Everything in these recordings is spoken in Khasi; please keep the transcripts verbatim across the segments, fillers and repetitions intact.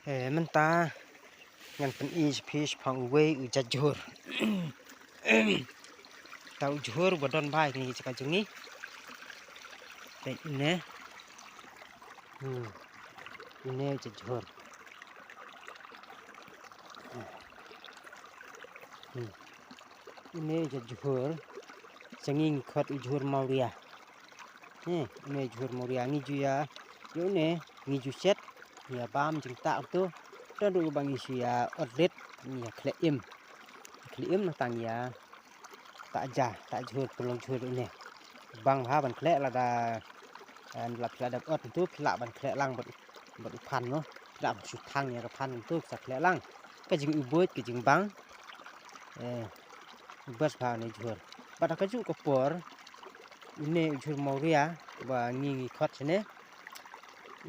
Eh, mynta ngan pyni sha phi shaphang uwei u jait jhur. Ta u jhur ba don bha ha kane ka jaka jong ngi. Peit une. Hmm. Une u jait jhur. Hmm. Une u jait jhur. Sa ngi ngi khot u jhur mawria. He, une jhur mawria ngi ju ïa, ïa une ngi ju shet, ngi ïa bam jingtah kumto. Don ruh ba ngi shu ïa ot rit, ngi ïa khleh im. Khleh im na tang ïa tah ja, tah jhur, pynlong jhur une. Bang bha ban khleh lada, eh, la phi la dep ot kumto, phi lah ban khleh lang bad, bad u phan mo. Phi lah ban shu thang ïa ka phan kumto, sa khleh lang. Ka jingïubuit, ka jingbang. Eh, u best bha une jhur. Bad ha kajuh ka por, une u jhur mawria ba ngi ngi khot shane,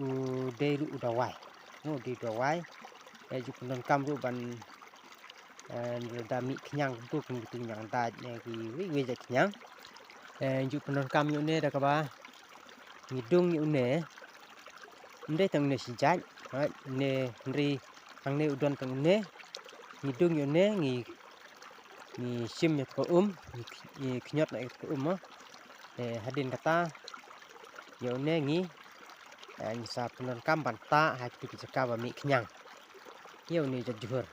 u dei ruh u dawai. No, u dei u dawai. Eh, ju pyndonkam ruh ban, eh, lada mih khñiang kumto kum ki ñiang dait ne kiwei kiwei jait khñiang. Eh, ju pyndonkam ïa une da kaba ngi dung ïa une. Ym dei tang une shi jait, hooid, une hynrei hangne u don tang une. Ngi dung ïa une, ngi, ngi shim ïa ka um, ngi, ngi khñiot noh ïa ka um mo. Eh, hadien kata ïa une ngi, eh, ngi sa pyndonkam ban tah ha kitu ki jaka ba mih khñiang. Ïa une jait jhur.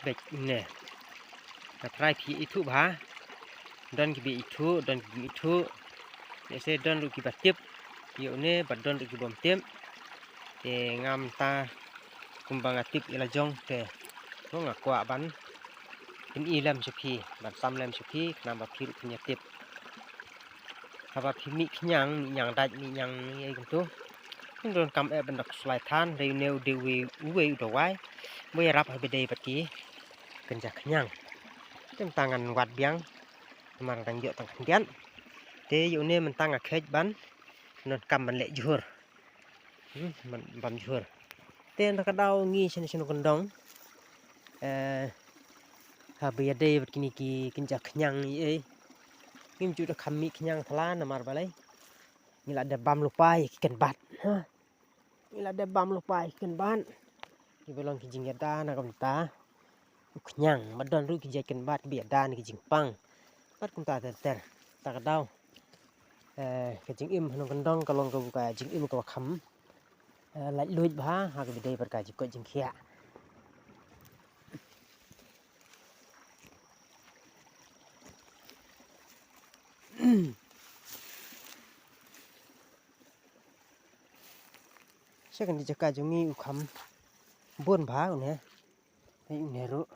Bad une. Nga tharai phi ithuh bha. Don kiba ithuh, don kiba ithuh. Lehse don ruh kiba tip ïa une, bad don ruh kiba ym tip. Te ngam ta kumba nga tip ïa la jong te. Mo nga kwah ban pyni lem sha phi, ban sam lem sha phi, khnang ba phi ruh phin ïa tip. Haba phi mih khñiang, mih ñiang dait, mih ñiang ei kumto. Phin donkam eh ban da khuslai than, dei une u dei uwei, uwei u dawai. Ba ïarap ha ba dei bad ki kynja khñiang. Te mynta ngan wad biang, namar dang ïoh tang khyndiat. Te ïa une mynta nga kheit ban, donkam ban leh jhur. Hmm, ban bam jhur. Te na ka daw ngi shane shane kyndong. Eh, haba ïadei bad kine ki kynja khñiang ei ei. Ngim ju da kham mih khñiang thala namar balei. Ngi la dep bam lypa ïa ki kynbat. Ha. Ngi la dep bam lypa ïa ki kynbat. Kiba long ki jingïada na ka bynta u khñiang, bad don ruh ki jait kynbat kiba ïada na ki jingpang. Bad kumta ter ter. Ta ka daw. Eh, ka jingim ha nongkyndong ka long ka, ka jingim kaba kham, eh, laitluid bha ha kaba dei bad ka jingkoit jingkhiah. Sha kane ka jaka jong ngi u kham bun bha une. Une ruh.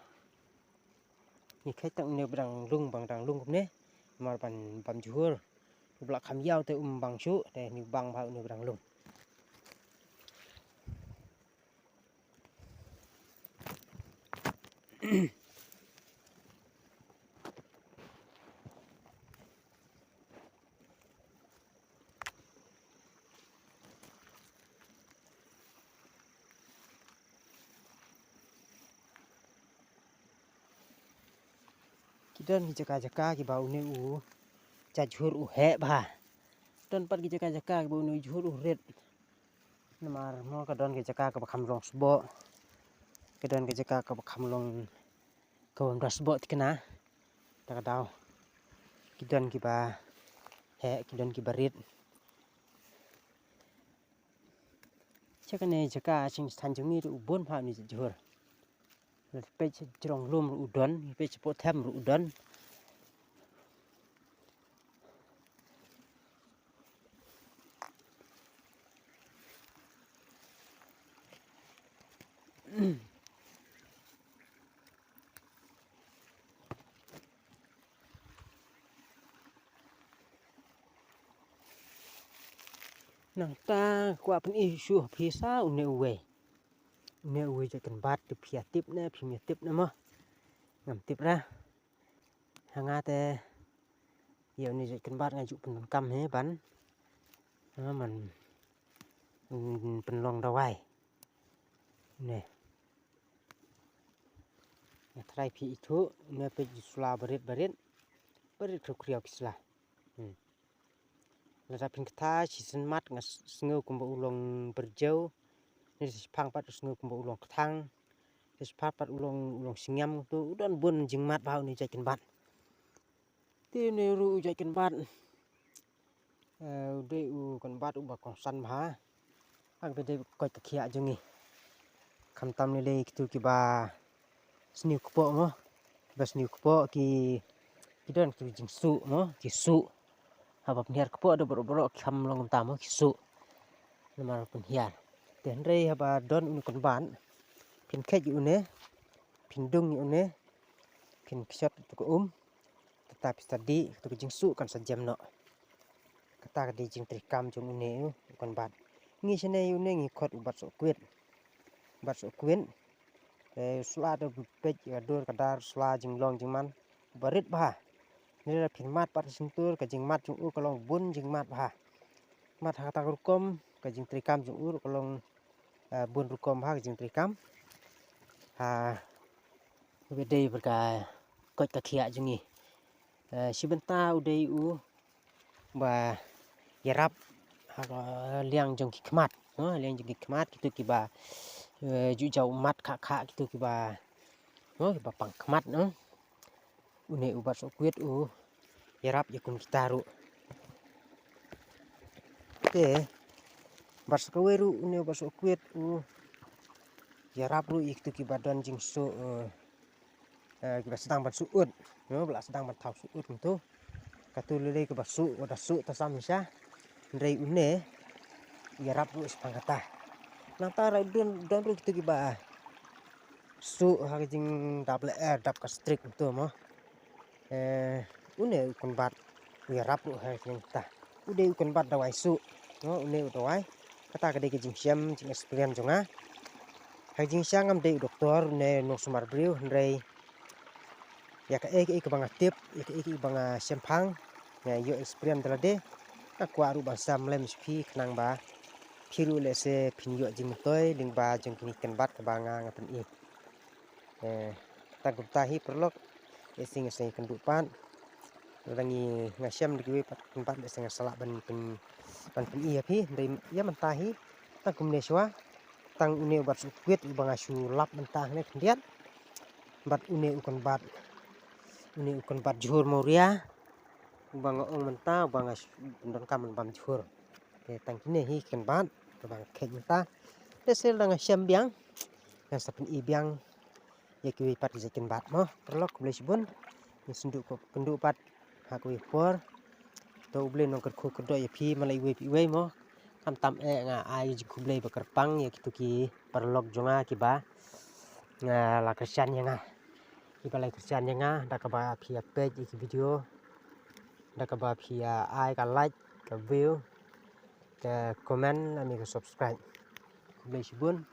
Ngi kheit tang une ba dang lung, ba dang lung kumne. Namar ban bam jhur. U ba la kham ïaw te um bang shuh, te ngi bang bha une ba dang lung. Ki don ki jaka jaka kiba une u jhur u heh bha. Don pat ki jaka jaka kiba une u jhur u rit. Namar mo ka don ki jaka kaba kham long sboh. Ka don ki jaka kaba kham long, kaba ym da sboh thikna. Ta ka daw. Ki don kiba heh, ki don kiba rit. Sha kane jaka, sha kane jingthan jong ngi ruh u bun bha une u jhur. Peit sha jrong lum ruh u don, peit sha poh them ruh u don. Nangta kwah pyni shuh phi sa une uwei. Une uwei jait kynbat, te phi ïa tip ne phim ïa tip ne mo. Ngam tip ra. Ha nga te ïa une jait kynbat nga ju pyndonkam hi ban, ha, ban, mm, pynlong dawai. Ne. Nga tharai phi ithuh, une peit ju sla barit barit. Barit khriaw khriaw ki sla. Hmm. Lada phin kata shisien mat nga sngew kumba u long byrjeu. Ni sa shiphang pat u sngew kumba u long kthang. Sa shiphang pat u long, u long sngem tu, u don bun jingmat bha une u jait kynbat. Te une ruh u jait kynbat, eh, u dei u kynbat uba kongsan bha. Haba dei koit ka khiah jong ngi. Khamtam lei lei kitu kiba sniew kpoh mo. Kiba sniew kpoh ki, ki don kitu ki jingsuh mo, ki suh. Haba pynhiar kpoh da baroh baroh ki kham long kumta mo, ki suh. Namar pynhiar. Te hynrei haba don une u kynbat, phin kheit ïa une, phin dung ïa une, phin kshot ïa tu ka um. Kata phi sa dih, katu ka jingsuh kan sa jem noh. Kata ka dei jingtrei kam jong une u kynbat. Ngi shane ïa une ngi khot u bat sohkwit. Bat sohkwit. Eh, sla da peit ka dur ka dar, sla jinglong jingman. Ba rit bha. Ni la phin mat pat ka shyntur, ka jingmat jong u ka long bun jingmat bha. Mat ha kata ka rukom, ka jingtrei kam jong u ka long, eh, bun rukom bha ka jingtrei kam. Ha, u dei bad ka koit ka khiah jong ngi. Eh, shi bynta u dei u ba ïarap ha ka liang jong ki khmat, no, liang jong ki khmat kitu kiba, eh, ju jaw mat kha kha kitu kiba, no, kiba pang khmat, no. Une u bat sohkwit u ïarap ïa kum kita ruh. Te bad sa kawei ruh une u bat sohkwit u ïarap ruh ïa kitu kiba don jingsuh, eh, eh, kiba sdang ban suh ud, no, ba la sdang ban thaw suh ud kumtu. Katu lei lei kaba suh, ba da suh ta sam sha. Hynrei une ïarap ruh shaphang kata. Nangta ruh don, don ruh kitu kiba suh ha ka jingdap lyer, dap ka strik kumtu mo. Eh, une u kynbat u ïarap ruh ha ka jingta. U dei u kynbat dawai suh. No, une u dawai. Kata ka dei ka jingshem, jingexperience jong nga. Ha ka jingshem ngam dei u doktor, une nongsumar briew, hynrei ïa kaei kaei kaba nga tip, ïa kaei kaei kaba nga shemphang, nga ïoh experience da lade. Nga kwah ruh ban sam lem sha phi khnang ba phi ruh lehse phin ïoh jingmyntoi lyngba jong kine ki kynbat kaba nga, nga pyni. Eh, tang kumta hi paralok, eh, lehse nga sa ïakynduh pat. Lada ngi, nga shem da kiwei pat kynbat lehse nga sa lah ban pyn, ban pyni ïa phi, hynrei ïa mynta hi tang kumne shuwa. Tang une u bat sohkwit uba nga shu lap mynta hangne khyndiat. Bad une u kynbat, une u kynbat jhur mawria uba nga ong mynta, uba nga shu pyndonkam ban bam jhur. Te tang kine hi ki kynbat kaba nga kheit mynta. Lehse lada nga shem biang, nga sa pyni biang ïa kiwei pat ki jait kynbat mo. Paralok, khublei shibun. Ngi sa ïakynduh pat ha kawei ka por. To U Blei un kyrkhu kyrdoh ïa phi, man la iwei pa iwei mo. Khamtam eh nga ai jingkhublei ba kyrpang ïa kito ki paralok jong nga kiba, nga la kyrshan ïa nga. Kiba la kyrshan ïa nga da kaba phi ïa peit ïa ki video, da kaba phi ïa ai ka like, ka view, ka comment lane ka subscribe. Khublei shibun.